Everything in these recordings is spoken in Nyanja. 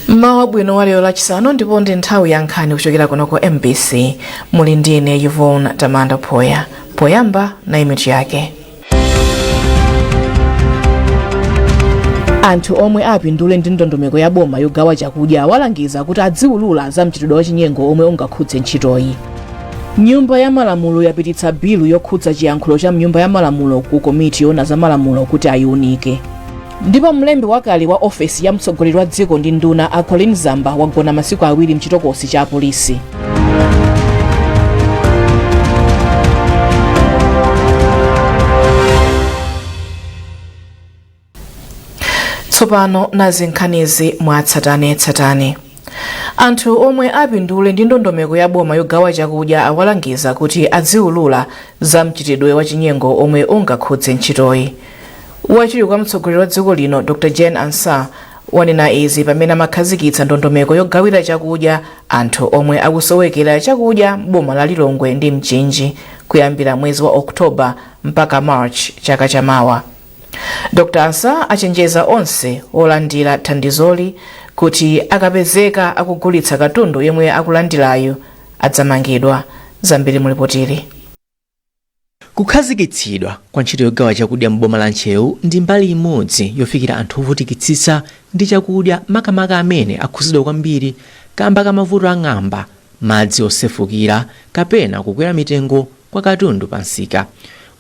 Mmawa wabwino wa lero Lachisanu, ndipo ndi nthawi ya nkhani kuchokera kuno ku MBC. Muli ndine Yvonne Tamanda Phoya. Poyamba, nayi mitu yake. Anthu omwe apindule ndi ndondomeko ya boma yogawa chakudya awalangiza kuti adziwulula za mchitidwe wa chinyengo omwe ungakhudze ntchitoyi. Nyumba ya Malamulo yapititsa bilu yokhudza chiyankhulo cha mnyumba ya malamulo ku komiti yoona za malamulo kuti ayiunike. Ndipo mlembi wakale wa ofesi ya mtsogoleri wa dziko ndi nduna a Colleen Zamba wagona masiku 2 mchitokosi cha apolisi. Tsopano nazi nkhanizi mwatsatanetsatane. Anthu omwe apindule ndi ndondomeko ya boma yogawa chakudya awalangiza kuti adziwulula za mchitidwe wa chinyengo omwe ungakhudze ntchitoyi. Wachiwiri kwa mtsogoleri wa dziko lino Dr Jane Ansah wanena izi pamene amakhazikitsa ndondomeko yogawira chakudya anthu omwe akusowekera chakudya m'boma la Lilongwe ndi Mchinji kuyambira mwezi wa October mpaka March chaka chamawa. Dr Ansah achenjeza onse olandira thandizoli kuti akapezeka akugulitsa katundu yemwe akulandirayo adzamangidwa. Zambiri mulipotili. Kukhazikitsidwa kwa ntchito yogawa chakudya m'boma la Ntcheu ndi mbali imodzi yofikira anthu ovutikitsitsa ndi chakudya, makamaka amene akhuzidwa kwambiri kamba ka mavuto a ng'amba, madzi osefukira kapena kukwera mitengo kwa katundu pa msika.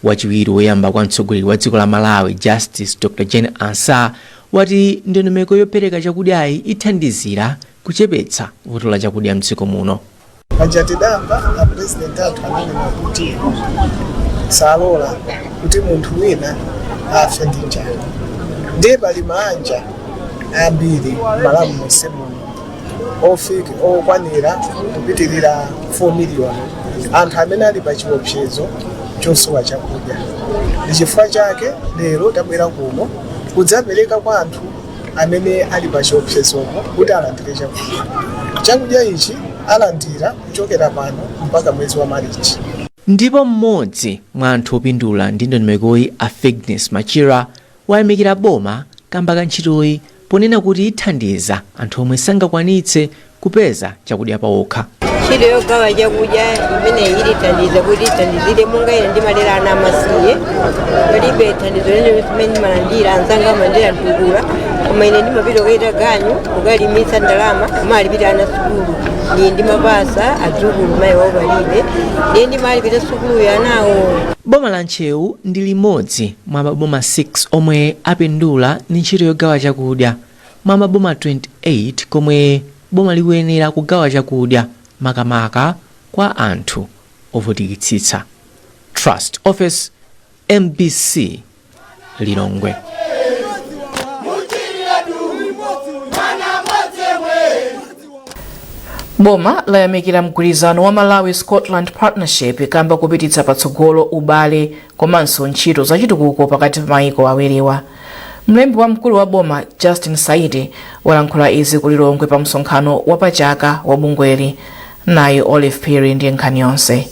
Wachiwiri woyamba kwa mtsogoleri wa dziko la Malawi Justice Dr Jane Ansah wati ndondomeko yopereka chakudyayi ithandizira kuchepetsa vuto la chakudya mdziko muno. Paja tidamva a president athu ananena kuti salola kuti munthu wina afe ndi njala. Ndiye pali maanja ambiri Malawi monse muno ofika okwanira kupitirira 4 miliyoni anthu amene ali pa chiopsezo chosowa chakudya. Ndi chifukwa chake lero tabwera kuno kudzapereka kwa anthu amene ali pa chiopsezopo kuti alandire chakudya. Chakudya ichi alandira kuchokera pano mpaka mwezi wa Marichi. Ndipo mmodzi mwa anthu opindula ndi ndondomekoyi a Fignes Machira wayamikira boma kamba ka ntchitoyi ponena kuti ithandiza anthu omwe sangakwanitse kupeza chakudya paokha. Ntchito yogawa chakudya imeneyi itithandiza kuti ithandizire monga ine ndimalera ana amasiye, palibe thandizo lene limene ndimalandira. Anzanga amalandira mtukula, koma ine ndimapita kukaita ganyu kukalimitsa ndalama kumalipira ana sukulu. Ndiye ndimapasa adzukulu, mayi wawo palibe, ndiye ndimalipira sukuluyo anawo. Boma la Ntcheu ndi limodzi mwa maboma 6 omwe apindula ndi ntchito yogawa chakudya mwa maboma 28 komwe boma likuyenera kugawa chakudya makamaka kwa anthu ovutikitsitsa. Trust Office, MBC, Lilongwe. Boma layamikira mgwirizano wa Malawi Scotland Partnership kamba kupititsa patsogolo ubale komanso ntchito zachitukuko pakati pa mayiko awiriwa. Mlembi wamkulu wa boma Justin Saidi walankhula izi ku Lilongwe pa msonkhano wapachaka wa bungweli. Nayi Olive Phiri ndi nkhani yonse.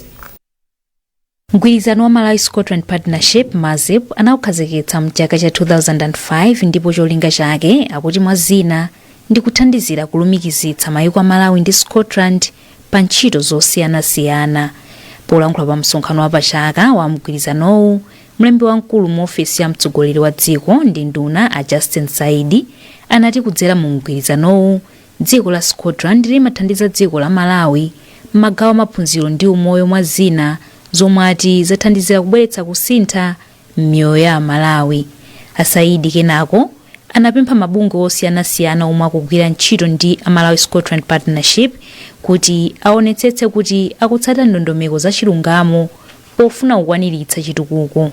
Mgwirizano wa Malawi Scotland Partnership, MASP, anaukhazikitsa mchaka cha 2005 ndipo cholinga chake akuti mwa zina ndi kuthandizira kulumikizitsa mayiko a Malawi ndi Scotland pa ntchito zosiyanasiyana. Polankhula pa msonkhano wa pachaka wa mgwirizanowu, mlembi wamkulu mu ofesi ya mtsogoleri wa dziko ndi nduna a Justin Saidi anati kudzera mu mgwirizanowu, dziko la Scotland limathandiza dziko la Malawi m'magawo a maphunziro ndi umoyo mwa zina, zomwe ati zathandizira kubweretsa kusintha m'miyoyo ya Amalawi. A Saidi kenako anapempha mabungwe osiyanasiyana omwe akugwira ntchito ndi a Malawi Scotland Partnership kuti aonetsetse kuti akutsata ndondomeko za chilungamo pofuna kukwaniritsa chitukuko.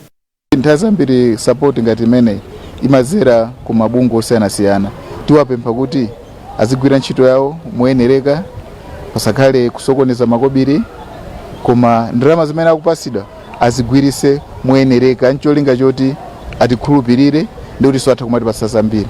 Nthawi zambiri support ngati imeneyi imadzera ku mabungwe osiyanasiyana. Tiwapempha kuti azigwira ntchito yawo moyenereka, pasakhale kusokoneza makobiri, koma ndalama zimene akupatsidwa azigwiritse moyenereka ncholinga choti atikhulupirire ndi kuti atha kumatipatsa zambiri.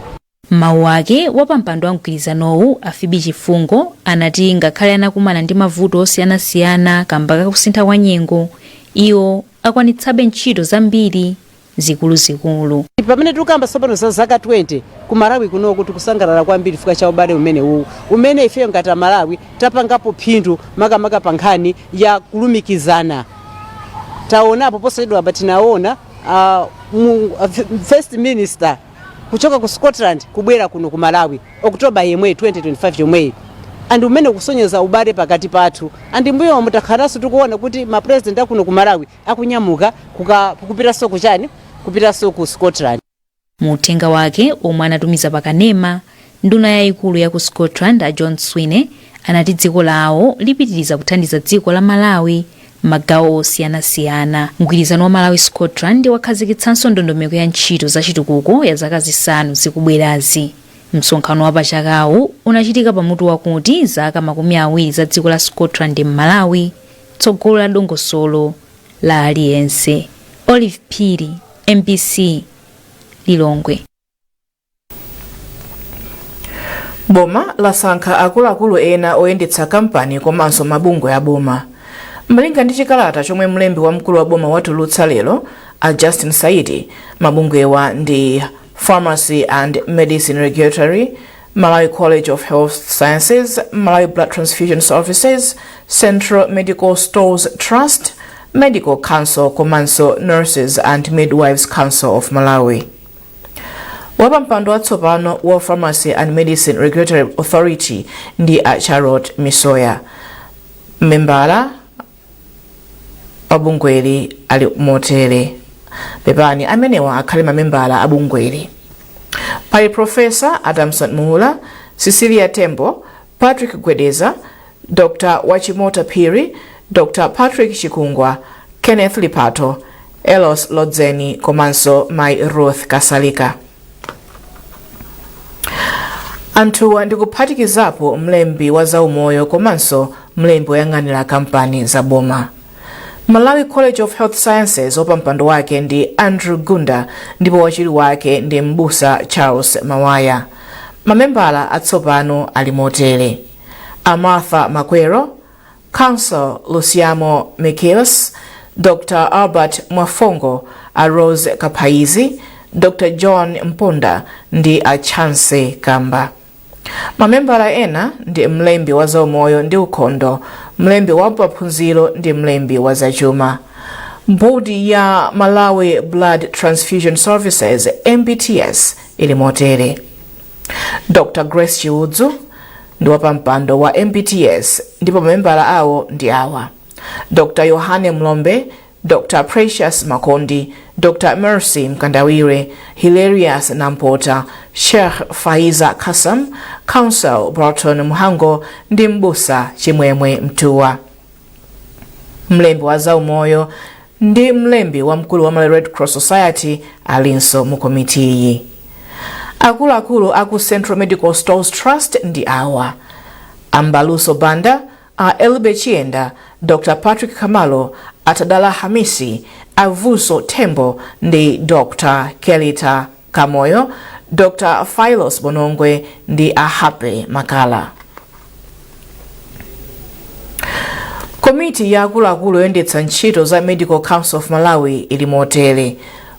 M'mawu ake, wapampando wa mgwirizanowu a Phoebe Chifungo anati ngakhale anakumana ndi mavuto osiyanasiyana kamba ka kusintha kwa nyengo, iwo akwanitsabe ntchito zambiri zikuluzikulu. Pamene tikukamba tsopano za zaka 20 ku Malawi kunoku, tikusangalala kwambiri chifukwa cha ubale umenewu umene ifeyo ngati Amalawi tapangapo phindu, makamaka pa nkhani ya kulumikizana. Taonapo posachedwa apa, tinaona first minister kuchoka ku Scotland kubwera kuno ku Malawi October yemweyi, 2025 yomweyi, and umene kusonyeza ubale pakati pathu. And mbuyomu takhalanso tikuona kuti ma president akuno ku Malawi akunyamuka kupitanso kuchani, kupitanso ku Scotland. Mu uthenga wake omwe anatumiza pakanema, nduna yayikulu ya ku Scotland a John Swinney anati dziko lawo lipitiriza kuthandiza dziko la Malawi m'magawo osiyanasiyana. Mgwirizano wa Malawi Scotland wakhazikitsanso ndondomeko ya ntchito za chitukuko ya zaka 5 zikubwerazi. Msonkhano wa pachakawu unachitika pamutu wakuti zaka 20 za dziko la Scotland m'Malawi, tsogolo la dongosolo la aliyense. Olive Phiri, MBC, Lilongwe. Boma lasankha akuluakulu ena oyendetsa kampani komanso mabungwe a boma. Malinga ndi chikalata chomwe mlembi wamkulu wa boma watulutsa lero, a Justin Saidi, mabungwewa ndi Pharmacy and Medicine Regulatory, Malawi College of Health Sciences, Malawi Blood Transfusion Services, Central Medical Stores Trust, Medical Council komanso Nurses and Midwives Council of Malawi. Wapampando watsopano wa Pharmacy and Medicine Regulatory Authority ndi a Charlotte Misoya. Membala wa bungweli ali motere. Pepani, amenewa akhale mamembala a bungweli. Pali Professor Adamson Muula, Cecilia Tembo, Patrick Gwedeza, Dr. Wachimota Phiri, Dr. Patrick Chikungwa, Kenneth Lipato, Elos Lodzeni komanso Mai Ruth Kasalika. Anthuwa ndikuphatikizapo mlembi wa zaumoyo komanso mlembi woyang'anira kampani za boma. Malawi College of Health Sciences, wapampando wake ndi Andrew Gunda ndipo wachiwiri wake ndi Mbusa Charles Mawaya. Mamembala atsopano ali motere: a Martha Makwero, Counsel Luciamo Michaelis, Dr. Albert Mwafongo, a Rose Kaphaizi, Dr. John Mponda ndi a Chance Kamba. Mamembala ena ndi mlembi wa zaumoyo ndi ukhondo, mlembi wa maphunziro ndi mlembi wa zachuma. Bodi ya Malawi Blood Transfusion Services, MBTS, ili motere: Dr. Grace Chiudzu ndi wapampando wa MBTS ndipo mamembala awo ndi awa: Dr. Yohane Mlombe, Dr. Precious Makondi, Dr. Mercy Mkandawire, Hilarious Nampota, Sheikh Faiza Kassam, Counsel Barton Muhango ndi Mbusa Chimwemwe Mtuwa. Mlembi wa zaumoyo ndi mlembi wamkulu wa Malawi Red Cross Society alinso mu komitiyi. Akuluakulu aku Central Medical Stores Trust ndi awa: Ambaluso Banda, a Elbe Chienda, Dr. Patrick Kamalo, Atadala Hamisi, Avuso Tembo ndi Dr. Kelita Kamoyo, Dr. Philos Bonongwe ndi Ahape Makala. Komiti ya akuluakulu yoyendetsa ntchito za Medical Council of Malawi ili motere: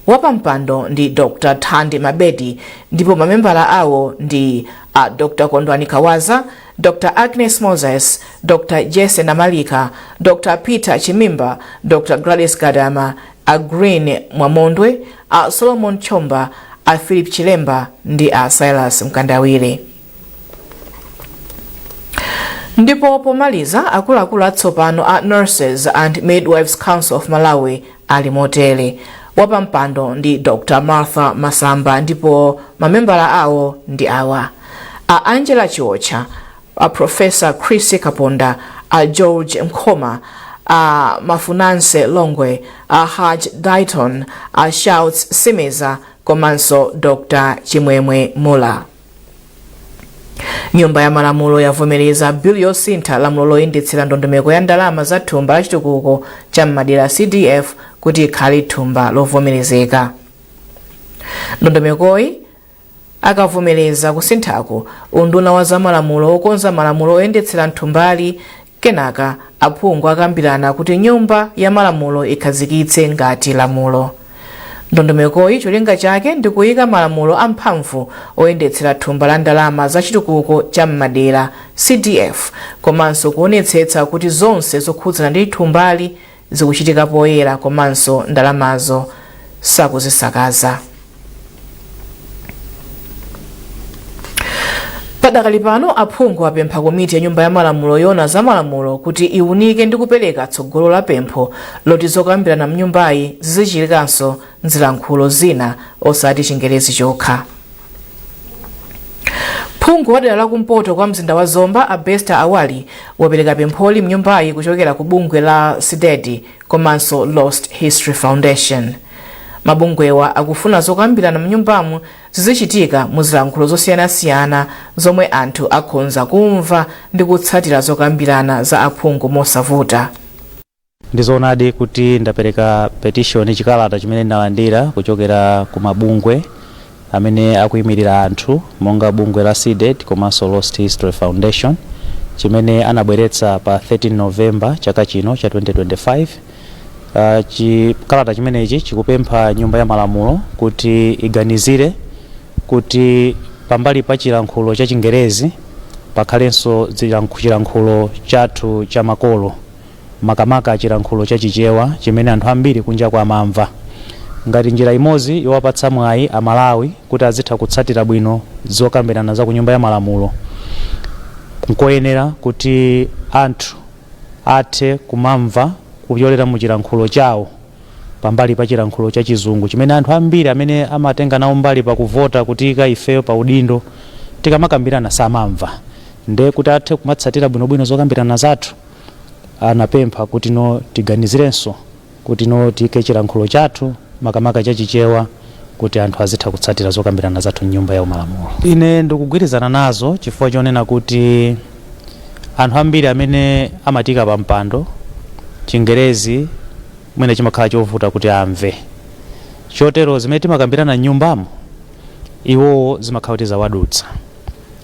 wapampando ndi Dr. Thandi Mabedi ndipo mamembala awo ndi a Dr. Kondwani Kawaza, Dr. Agnes Moses, Dr. Jesse Namalika, Dr. Peter Chimimba, Dr. Gladys Gadama, a Green Mwamondwe, a Solomon Chomba, a Philip Chilemba ndi a Silas Mkandawire. Ndipo pomaliza, akuluakulu atsopano a Nurses and Midwives Council of Malawi ali motere: wapampando ndi Dr. Martha Masamba ndipo mamembala awo ndi awa: a Angela Chiotcha, a Professor Chris Kaponda, a George Mkhoma, a Mafunanse Longwe, a Haj Dayton, a Shouts Simeza komanso Dr. Chimwemwe Mula. Nyumba ya Malamulo yavomereza bilu yosintha lamulo loyendetsera ndondomeko ya ndalama za thumba la chitukuko cha m'madera, CDF, kuti ikhale thumba lovomerezeka. Ndondomekoyi akavomereza kusinthaku, unduna wa zamalamulo okonza malamulo oyendetsera thumbali, kenaka aphungu akambirana kuti Nyumba ya Malamulo ikhazikitse ngati lamulo. Ndondomekoyi cholinga chake ndi kuyika malamulo amphamvu oyendetsera thumba la ndalama za chitukuko cha m'madera CDF komanso kuonetsetsa kuti zonse zokhudzana ndi thumbali zikuchitika poyera komanso ndalamazo sakuzisakaza. Padakali pano aphungu apempha komiti ya nyumba ya malamulo yoona za malamulo kuti iwunike ndi kupereka tsogolo la pempho loti zokambirana mnyumbayi zizichitikanso mzilankhulo zina osati Chingerezi chokha. Phungu wa dera la kumpoto kwa mzinda wa Zomba a Bester Awali wapereka pempholi mnyumbayi kuchokera ku bungwe la CDEDI komanso Lost History Foundation. Mabungwewa akufuna zokambirana mnyumbamu zizichitika mu zilankhulo zosiyanasiyana zomwe anthu akhonza kumva ndi kutsatira zokambirana za aphungu mosavuta. Ndizoonadi kuti ndapereka petition, chikalata chimene ndinalandira kuchokera ku mabungwe amene akuyimirira anthu monga bungwe la CDEDI komanso Lost History Foundation, chimene anabweretsa pa 13 November chaka chino cha 2025. Chikalata chimenechi chikupempha nyumba ya malamulo kuti iganizire kuti pambali pa chilankhulo cha Chingerezi pakhalenso chilankhulo chathu cha makolo, makamaka chilankhulo cha Chichewa chimene anthu ambiri kunja kwa amamva, ngati njira imodzi yowapatsa mwayi Amalawi kuti azitha kutsatira bwino zokambirana za ku nyumba ya malamulo. Nkoyenera kuti anthu athe kumamva kupyolera mu chilankhulo chawo pambali pa chilankhulo cha Chizungu chimene anthu ambiri amene amatenga nawo mbali pakuvota kutiika ifeyo pa udindo tikamakambirana samamva. Nde kuti athe kumatsatira bwinobwino zokambirana zathu, anapempha kuti no tiganizirenso kuti no tiike chilankhulo chathu, makamaka cha Chichewa, kuti anthu azitha kutsatira zokambirana zathu mnyumba ya malamulo. Ine ndikugwirizana nazo chifukwa chonena kuti anthu ambiri amene amatiika pa mpando Chingerezi mwina chimakhala chovuta kuti amve, chotero zimene timakambirana mnyumbamo iwowo zimakhala kuti zawadutsa.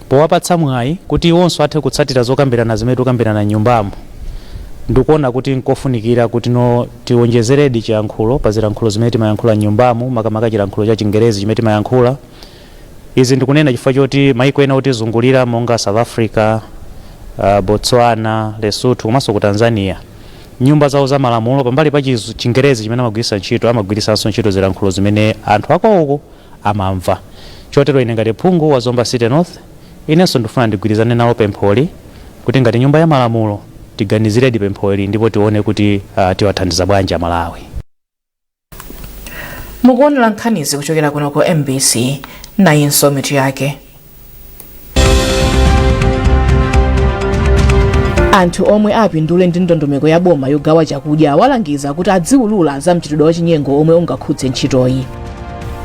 Powapatsa mwayi kuti iwonso athe kutsatira zokambirana zimene tikukambirana m'nyumbamo, ndikuona kuti nkofunikira kuti no tiwonjezeredi chiyankhulo pa zilankhulo zimene timayankhula m'nyumbamo, makamaka chilankhulo cha Chingerezi chimene timayankhula. Izi ndikunena chifukwa choti maiko ena otizungulira monga South Africa, Botswana, Lesotho komanso ku Tanzania, nyumba zawo za malamulo pambali pa Chingerezi chimene amagwiritsa ntchito, amagwiritsanso ntchito zilankhulo zimene anthu akwawoko amamva. Chotero ine ngati phungu wa Zomba City North, inenso ndifuna ndigwirizane nalo pempholi kuti ngati nyumba ya malamulo tiganiziredi pempholi ndipo tione kuti tiwathandiza bwanji Amalawi. Mukuonera nkhanizi kuchokera kuno ku MBC. Nayinso mitu yake. Anthu omwe apindule ndi ndondomeko ya boma yogawa chakudya awalangiza kuti adziwulula za mchitidwe wa chinyengo omwe ungakhudze ntchitoyi.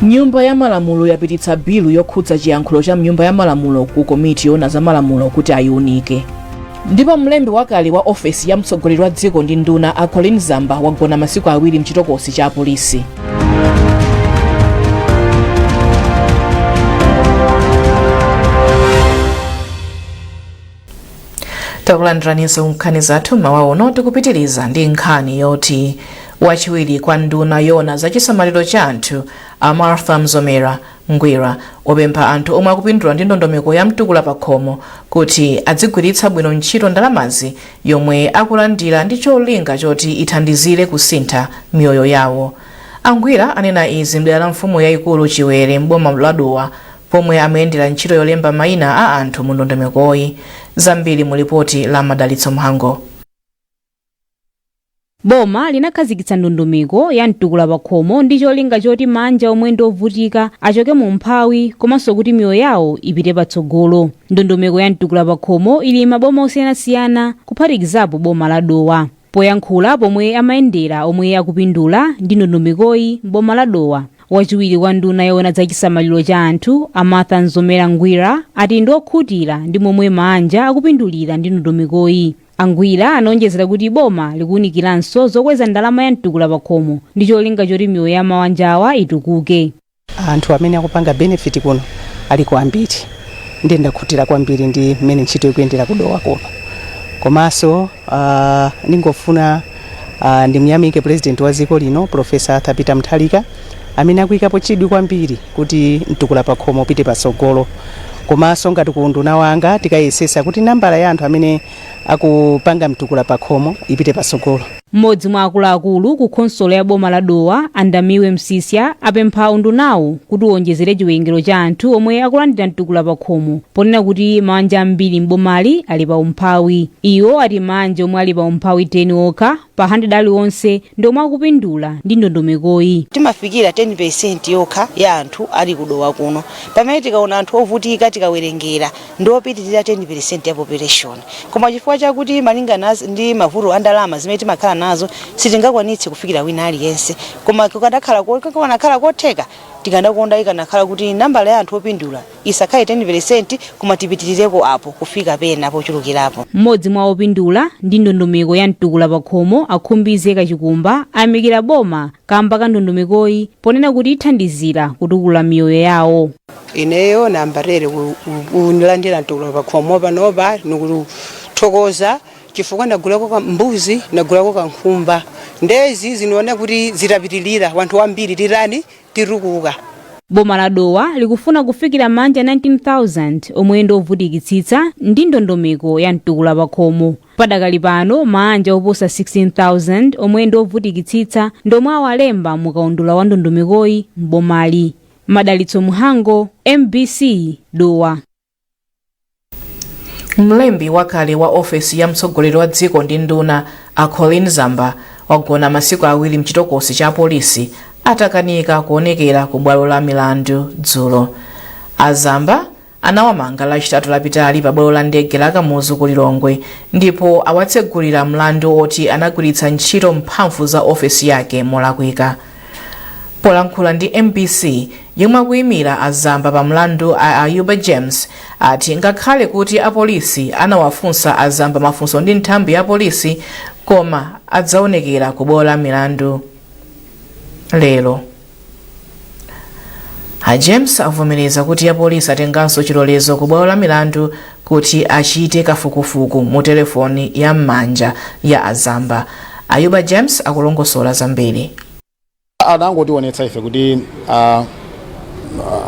Nyumba ya malamulo yapititsa bilu yokhudza chiyankhulo cha mnyumba ya malamulo ku komiti yoona za malamulo kuti ayiunike. Ndipo mlembi wakale wa ofesi ya mtsogoleri wa dziko ndi nduna a Colleen Zamba wagona masiku awiri mchitokosi cha apolisi. Takulandiraninso nkhani zathu mmawa uno. Tikupitiriza ndi nkhani yoti wachiwiri kwa nduna yoona za chisamaliro cha anthu a Martha Mzomera Ngwira wapempha anthu omwe akupindula ndi ndondomeko ya mtukula pakhomo kuti adzigwiritsa bwino ntchito ndalamazi yomwe akulandira ndi cholinga choti ithandizire kusintha miyoyo yawo. A Ngwira anena izi mdera la mfumu yayikulu Chiwere m'boma la Dowa pomwe amayendera ntchito yolemba mayina a anthu mu ndondomekoyi. Zambiri mu lipoti la Madalitso Mhango. Boma linakhazikitsa ndondomeko ya mtukula pakhomo ndi cholinga choti maanja omwe ndi ovutika achoke mu umphawi komanso kuti miyoyo yawo ipite patsogolo. Ndondomeko ya mtukula pakhomo ili maboma osiyanasiyana kuphatikizapo boma la Dowa. Poyankhula pomwe amayendera omwe akupindula ndi ndondomekoyi m'boma la Dowa, wachiwiri kwa nduna yoona za chisamaliro cha anthu a Martha Mzomera Ngwira ati ndi okhutira ndi momwe maanja akupindulira ndi ndondomekoyi. A Ngwira anaonjezera kuti boma likuwunikiranso zokweza ndalama ya mtukula pakhomo ndi cholinga choti miyoyo ya mawanjawa itukuke. Anthu amene akupanga benefit kuno aliko ambiri, ndiye ndakhutira kwambiri ndi mmene ntchito ikuyendera ku Dowa kuno. Komanso ndingofuna ndimuyamike president wa dziko lino, Professor Arthur Peter Mutharika, Amene akuyikapo chidwi kwambiri kuti mtukula pakhomo upite patsogolo. Komanso ngati ku unduna wanga, tikayesesa kuti nambala ya anthu amene akupanga mtukula pakhomo ipite patsogolo. Mmodzi mwa akuluakulu ku khonsolo ya boma la Dowa, Andamiwe Msisya, apempha undunawu kuti uwonjezere chiwerengero cha anthu omwe akulandira mtukula pakhomo, ponena kuti mabanja ambiri m'bomali ali pa umphawi. Iwo ati mabanja omwe ali pa umphawi 10 okha pa 100 aliwonse ndi omwe akupindula ndi ndondomekoyi. Timafikira 10% yokha ya anthu ali kuDowa kuno, pamene tikaona anthu ovutika, tikawerengera, ndi opitirira 10% ya population. Koma chifukwa chakuti malingana ndi mavuto a ndalama zimene timakhala nazo, sitingakwanitse kufikira wina aliyense. Koma kukanakhala kotheka, tikanakonda ikanakhala kuti nambala ya anthu opindula isakhale 10%, koma tipitirireko apo kufika pena pochulukirapo. Mmodzi mwa opindula ndi ndondomeko ya mtukula pakhomo, Akhumbize Kachikumba, ayamikira boma kamba ka ndondomekoyi, ponena kuti ithandizira kutukula miyoyo yawo. Ineyo nambatere kunilandira mtukula pakhomo panopa, nikuthokoza chifukwa ndagulako ka mbuzi, ndagulako ka nkhumba. Ndezi ziniona kuti zitapitilira, wanthu wambiri tirani titukuka. Boma la Dowa likufuna kufikira mabanja 19,000 omwe ndi ovutikitsitsa ndi ndondomeko ya mtukula pakhomo. Padakali pano, mabanja oposa 16,000 omwe ndi ovutikitsitsa ndi omwe awalemba mukaundula wa ndondomekoyi m'bomali. Madalitso Muhango, MBC, Dowa. Mlembi wakale wa ofesi ya mtsogoleri wa dziko ndi nduna, a Colleen Zamba, wagona masiku 2 mchitokosi cha polisi atakanika kuonekera ku bwalo la milandu dzulo. A Zamba anawamanga Lachitatu lapitali pa bwalo la ndege la Kamuzu ku Lilongwe, ndipo awatsegulira mlandu oti anagwiritsa ntchito mphamvu za ofesi yake molakwika. Polankhula ndi MBC, yemwe akuyimira a Zamba pa mlandu, a Ayuba James, ati ngakhale kuti apolisi anawafunsa a Zamba mafunso ndi nthambi ya polisi, koma adzaonekera ku bwalo la milandu lero. A James avomereza kuti apolisi atenganso chilolezo ku bwalo la milandu kuti achite kafukufuku mu telefoni ya m'manja ya a Zamba. Ayuba James akulongosola zambiri. Anangotionetsa ife kuti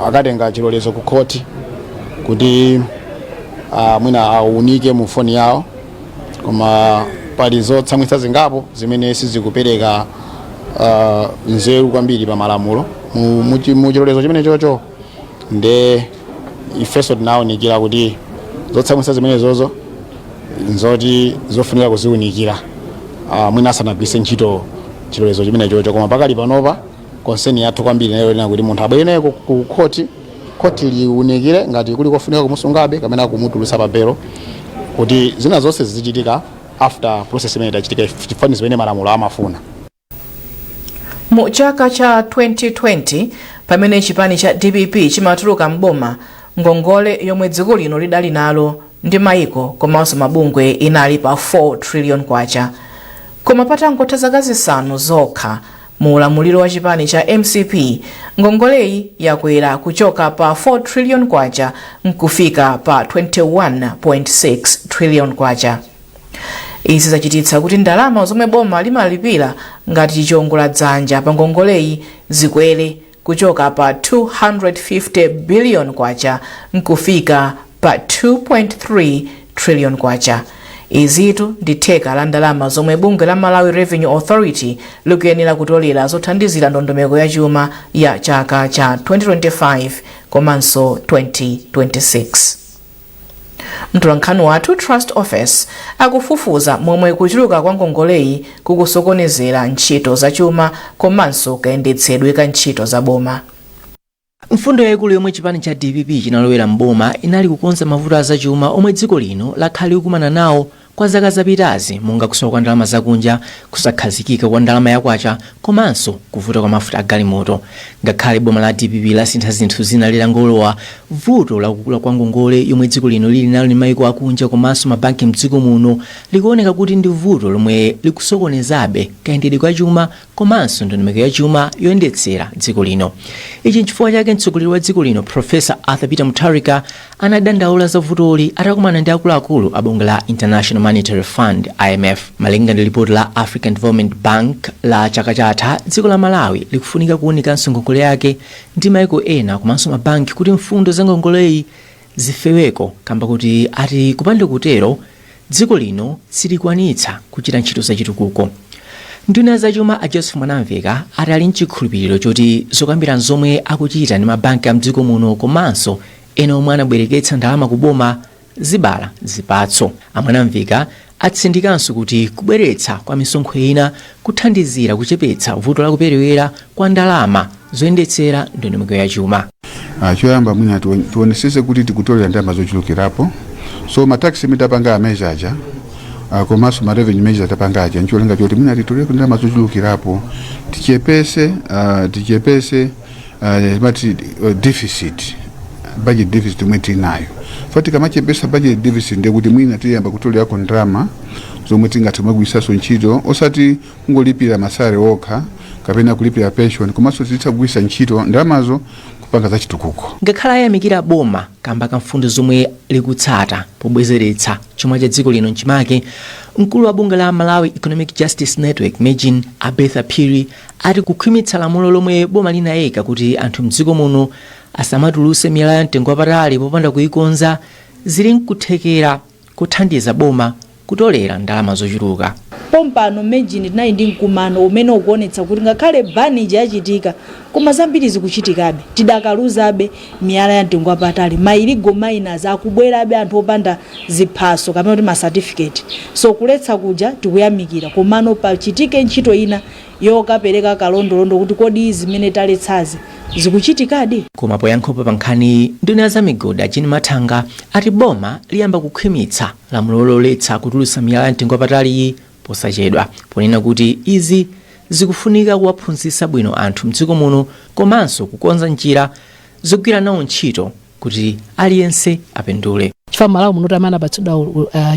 akatenga chilolezo ku khoti kuti mwina aunike mu foni yawo, koma pali zotsamwitsa zingapo zimene sizikupereka nzeru kwambiri pa malamulo mu chilolezo chimene chocho. Nde ifenso tinawunikira kuti zotsamwitsa zimenezozo nzoti zofunika kuziwunikira mwina asanagwiritse ntchito chilolezo chimene chocho. Koma pakali panopa, concern yathu kwambiri nayo ina kuti munthu abwere naye ku khoti, khoti liwunikire ngati kuli kofunika kumusungabe kapena kumutulutsa pa belo, kuti zina zonse zizichitika after process imene itachitika, chifukwa zimene malamulo amafuna. Mu chaka cha 2020, pamene chipani cha DPP chimatuluka mboma, ngongole yomwe dziko lino lidali nalo ndi maiko komanso mabungwe inali pa 4 trillion kwacha. Koma patangotha zaka 5 zokha mu ulamuliro wa chipani cha MCP, ngongoleyi yakwera kuchoka pa 4 trillion kwacha nkufika pa 21.6 trillion kwacha. Izi zachititsa kuti ndalama zomwe boma limalipira ngati chiwongoladzanja pa ngongoleyi zikwere kuchoka pa 250 billion kwacha nkufika pa 2.3 trillion kwacha. Izitu ndi theka la ndalama zomwe bungwe la Malawi Revenue Authority likuyenera kutolera zothandizira ndondomeko ya chuma ya chaka cha 2025 komanso 2026. Mtolankhani wathu Trust Office akufufuza momwe kuchuluka kwa ngongoleyi kukusokonezera ntchito zachuma komanso kayendetsedwe ka ntchito za boma. Mfundo yayikulu yomwe chipani cha DPP chinalowera mboma inali kukonza mavuto azachuma omwe dziko lino lakhala likukumana nawo kwa zaka zapitazi, monga kusowa kwa ndalama zakunja, kusakhazikika kwa ndalama yakwacha komanso kuvuta kwa mafuta agalimoto. Ngakhale boma la DPP lasintha zinthu zina litangolowa, vuto lakukula kwa ngongole yomwe dziko lino lili nalo ndi maiko akunja komanso mabanki mdziko muno likuoneka kuti ndi vuto lomwe likusokonezabe kayendedwe ka chuma komanso ndondomeko ya chuma yoyendetsera dziko lino. Ichi nchifukwa chake mtsogoleri wa dziko lino, Professor Arthur Peter Mutharika, anadandaula za vutoli atakumana ndi akuluakulu a bungwe la International. International Monetary Fund, IMF. Malinga ndi lipoti la African Development Bank la chaka chatha, dziko la Malawi likufunika kuwunikanso ngongole yake ndi maiko ena komanso mabanki kuti mfundo za ngongoleyi zifeweko, kamba kuti ati kupanda kutero dziko lino silikwanitsa kuchita ntchito zachitukuko. Nduna zachuma a Joseph Mwanamveka ati ali mchikhulupiriro choti zokambirana zomwe akuchita ndi mabanki a mdziko muno komanso ena omwe anabwereketsa ndalama kuboma zibala zipatso. A Mwanamveka atsindikanso kuti kubweretsa kwa misonkho ina kuthandizira kuchepetsa vuto la kuperewera kwa ndalama zoyendetsera ndondomeko ya chuma. Choyamba mwina tionesese kuti tikutolera ndalama zochulukirapo. So ma tax imene tapanga measure aja, komanso ma revenue measure tapanga aja, ncholinga choti mwina titolere ndalama zochulukirapo, tichepese mati deficit, budget deficit imwe tinayo. Fa tikamachepesa budget deficit, ndiye kuti mwina tiyamba kutolerako ndalama zomwe tingathe kumagwiritsanso ntchito, osati kungolipira ma salary okha kapena kulipira pension, komanso titha kugwiritsa ntchito ndalamazo kupanga zachitukuko. Ngakhale ayamikira boma kamba ka mfundo zomwe likutsata pobwezeretsa chuma cha dziko lino mchimake, mkulu wa bungwe la Malawi Economic Justice Network, MEJN, a Bertha Phiri, ati kukhwimitsa lamulo lomwe boma linayika kuti anthu mdziko muno asamatuluse miyala ya mtengo wapatali popanda kuyikonza zili nkuthekera kuthandiza boma kutolera ndalama zochuluka. Pompano MEJN tinali ndi mkumano umene ukuonetsa kuti ngakhale ban ija yachitika, koma zambiri zikuchitikabe. Tidakaluzabe miyala ya mtengo wapatali, ma illegal miners akubwerabe, anthu opanda ziphaso kapena kuti ma certificate. So kuletsa kuja tikuyamikira, komano pachitike ntchito ina yokapereka kalondolondo kuti kodi zimene taletsazi zikuchitikadi. Koma poyankhapo pa nkhani, nduna ya zamigodi a Jean Mathanga ati boma liyamba kukhwimitsa lamulo loletsa kutulutsa miyala ya mtengo wapatali posachedwa, ponena kuti izi zikufunika kuwaphunzitsa bwino anthu mdziko muno komanso kukonza njira zogwira nawo ntchito kuti aliyense apindule. Chifukwa Malawi muno amene apatsidwa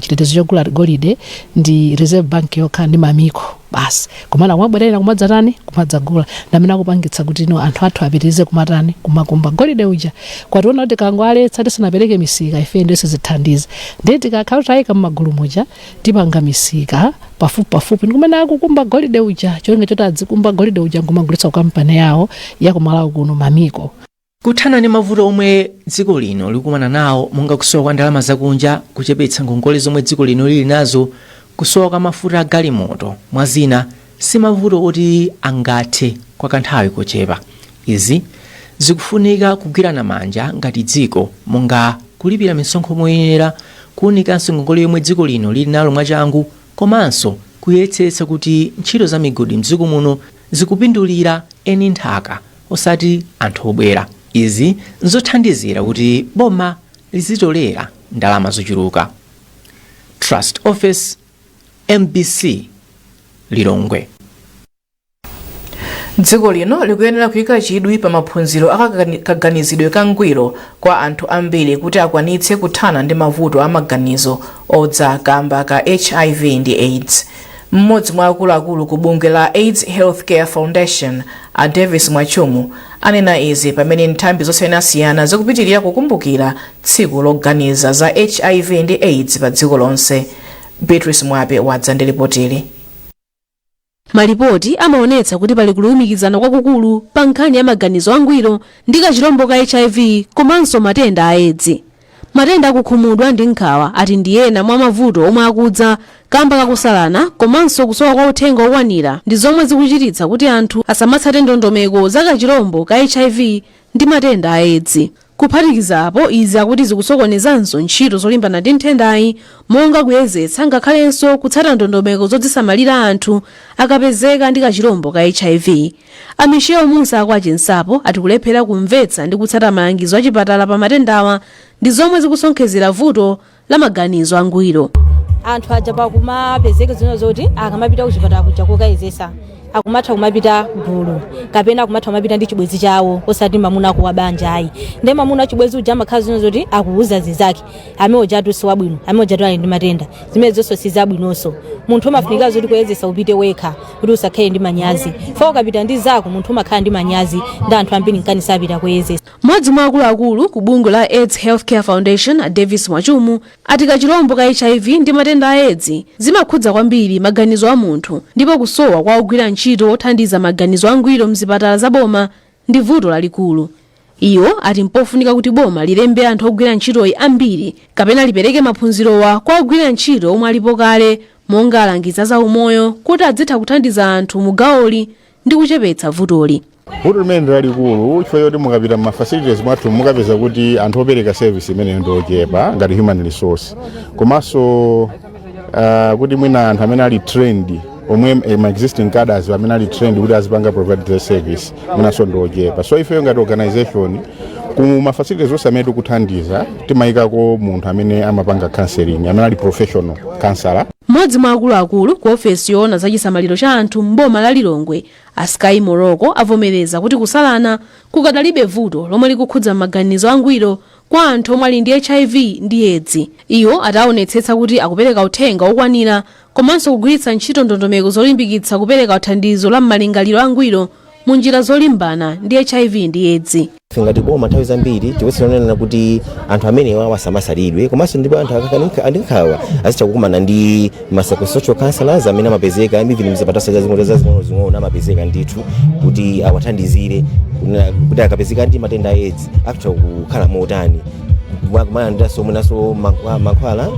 chitetezo chogula golide ndi Reserve Bank yokha ndi Mammiko basi. Komana kumabwerera kumadzatani, kumadzagula, ndamene akupangitsa kuti no anthu athu apitirize kumatani, kumakumba golide uja. Kwationa kuti kangoaletsa tisanapereke misika ife ndiye sizithandiza. Ndiye tikakhala tayika m'magulu muja, tipanga misika pafupi pafupi ndikumene akukumba golide uja, cholinga choti adzikumba golide uja nkumagulitsa ku kampani yawo yakumalawi kuno, Mammiko. Kuthana ndi mavuto omwe dziko lino likumana nawo monga kusowa kwa ndalama zakunja, kuchepetsa ngongole zomwe dziko lino lili nazo, kusowa kwa mafuta a galimoto, mwa zina, si mavuto oti angathe kwa kanthawi kochepa. Izi zikufunika kugwirana manja ngati dziko, monga kulipira misonkho moyenera, kuwunikanso ngongole yomwe dziko lino lili nalo mwachangu, komanso kuyesetsa kuti ntchito za migodi mdziko muno zikupindulira eni nthaka osati anthu obwera. Izi nzothandizira kuti boma lizitolera ndalama zochuluka. Trust Office, MBC, Lilongwe. Dziko lino likuyenera kuyika chidwi pa maphunziro akaganizidwe kangwiro kwa anthu ambiri kuti akwanitse kuthana ndi mavuto amaganizo odza kamba ka HIV ndi AIDS. Mmodzi mwa akuluakulu ku bungwe la AIDS Healthcare Foundation, a Davis Mwachumu, anena izi pamene nthambi zosiyanasiyana zikupitirira kukumbukira tsiku loganiza za HIV ndi AIDS pa dziko lonse. Beatrice Mwape wadza ndi ripotili. Malipoti amaonetsa kuti pali kulumikizana kwakukulu pa nkhani ya maganizo angwiro ndi kachirombo ka HIV komanso matenda a AIDS. Matenda akukhumudwa ndi nkhawa ati ndi ena mwa mavuto omwe akudza kamba kakusalana komanso kusowa kwa uthenga okwanira ndi zomwe zikuchititsa kuti anthu asamatsate ndondomeko za kachirombo ka HIV ndi matenda a AIDS. Kuphatikiza apo, izi akuti zikusokonezanso ntchito zolimbana ndi nthendayi, monga kuyezetsa ngakhalenso kutsata ndondomeko zodzisamalira anthu akapezeka ndi kachirombo ka HIV. A Michel Musa akwachinsapo ati kulephera kumvetsa ndi kutsata malangizo achipatala pa matendawa ndi zomwe zikusonkhezera vuto la maganizo angwiro. Anthu aja pakumapezeka zino zoti akamapita kuchipatala kuja kokayezesa, Akumatha kumapita gulu kapena akumatha kumapita ndi chibwenzi chawo, osati mamuna ako wabanja ayi. Ndiye mamuna wachibwenzi uja amakhala zino zoti akuuza zinzake, amene ujatu si wabwino, amene ujatu ali ndi matenda, zimene zonso si zabwinonso. Munthu umafunika zoti kuyezesa upite wekha kuti usakhale ndi manyazi, fa ukapita ndi zako munthu umakhala ndi manyazi, ndi anthu ambiri nkani sapita kuyezesa. Mmodzi mwa akuluakulu ku bungwe la AIDS Healthcare Foundation, a Davis Mwachumu, ati kachilombo ka HIV ndi matenda a AIDS zimakhudza kwambiri maganizo a munthu, ndipo kusowa kwa ogwira ntchito othandiza maganizo angwiro mzipatala za boma ndi vuto lalikulu. Iwo ati mpofunika kuti boma lilembe anthu ogwira ntchitoyi ambiri kapena lipereke maphunzirowa kwa ogwira ntchito omwe alipo kale monga alangizi a zaumoyo kuti adzitha kuthandiza anthu mu gawoli ndi kuchepetsa vutoli. Vuto limene ndi lalikulu chifukwa choti mukapita ma facilities mwathu mukapeza kuti anthu opereka service imeneyo ndi ochepa ngati human resource, komanso kuti mwina anthu amene ali trained omwe ma existing cadres amene ali trained kuti azipanga provide the service mwinanso ndi ochepa. So ifeyo ngati organization ku ma facilities onse amene tikuthandiza timayikako munthu amene amapanga counseling, amene ali professional counselor. Mmodzi mwa akuluakulu ku ofesi yoona za chisamaliro cha anthu m'boma la Lilongwe, a Sky Morocco, avomereza kuti kusalana kukadalibe vuto lomwe likukhudza maganizo angwiro kwa anthu omwe ali ndi HIV ndi Edzi. Iwo ataonetsetsa kuti akupereka uthenga wokwanira komanso kugwiritsa ntchito ndondomeko zolimbikitsa kupereka thandizo la m'malingaliro angwiro mu njira zolimbana ndi HIV ndi Edzi. Ife ngati boma nthawi zambiri tikuyesetsa kuti anthu amenewa asamasalidwe, komanso ndipo anthu akakhala ndi nkhawa azitha kukumana ndi ma psychosocial counselors amene amapezeka even mzipatala zazing'ono amapezeka ndithu kuti awathandizire kuti akapezeka ndi matenda a Edzi atha kukhala motani, kumalandiranso mwinanso mankhwala,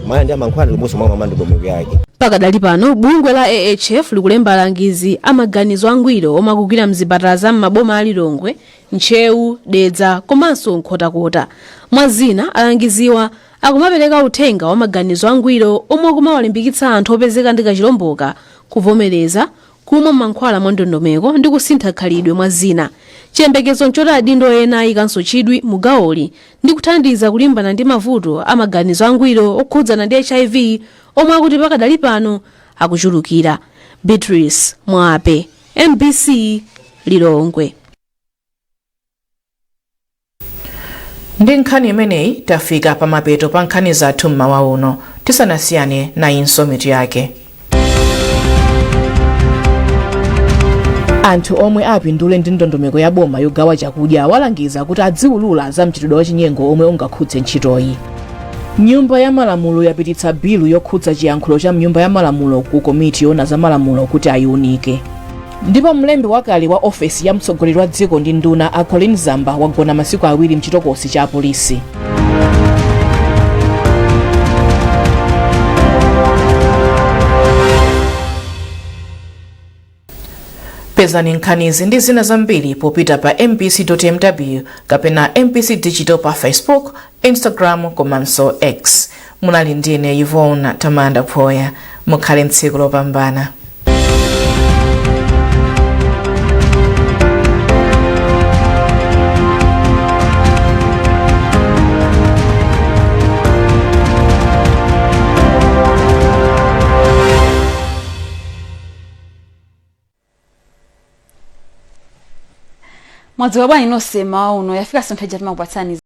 malandira mankhwala ndiponso mwa ndondomeko yake. Pakadali pano bungwe la AHF likulemba alangizi amaganizo angwiro omwe akugwira mzipatala za m'maboma a Lilongwe, Ntcheu, Dedza komanso Nkhotakota. Mwa zina, alangiziwa akumapereka uthenga wa maganizo angwiro omwe akumawalimbikitsa anthu opezeka ndi kachilomboka kuvomereza, kumwa mankhwala mwa ndondomeko ndi kusintha khalidwe mwa zina. Chiyembekezo nchoti adindo ena ayikanso chidwi mu gawoli ndi kuthandiza kulimbana ndi mavuto a maganizo angwiro okhudzana ndi HIV omwe akuti pakadali pano akuchulukira. Beatrice Mwape, MBC, Lilongwe. Ndi nkhani imeneyi tafika pamapeto pa nkhani zathu mmawa uno. Tisanasiyane nayinso mitu yake. Anthu omwe apindule ndi ndondomeko ya boma yogawa chakudya awalangiza kuti adziwulula za mchitidwe wachinyengo omwe ungakhudze ntchitoyi. Nyumba ya Malamulo yapititsa bilu yokhudza chiyankhulo cha mnyumba ya Malamulo ku komiti yoona za malamulo kuti ayiunike. Ndipo mlembi wakale wa ofesi ya mtsogoleri wa dziko ndi nduna a Colleen Zamba wagona masiku awiri mchitokosi cha apolisi. Pezani nkhanizi ndi zina zambiri popita pa mbc.mw kapena MBC Digital pa Facebook, Instagram komanso X. Munali ndine Yvonne Tamanda Phoya. Mukhale tsiku lopambana. Mwadzuka bwanji nonse mmawa uno? Yafikanso nthawi ija timakupatsani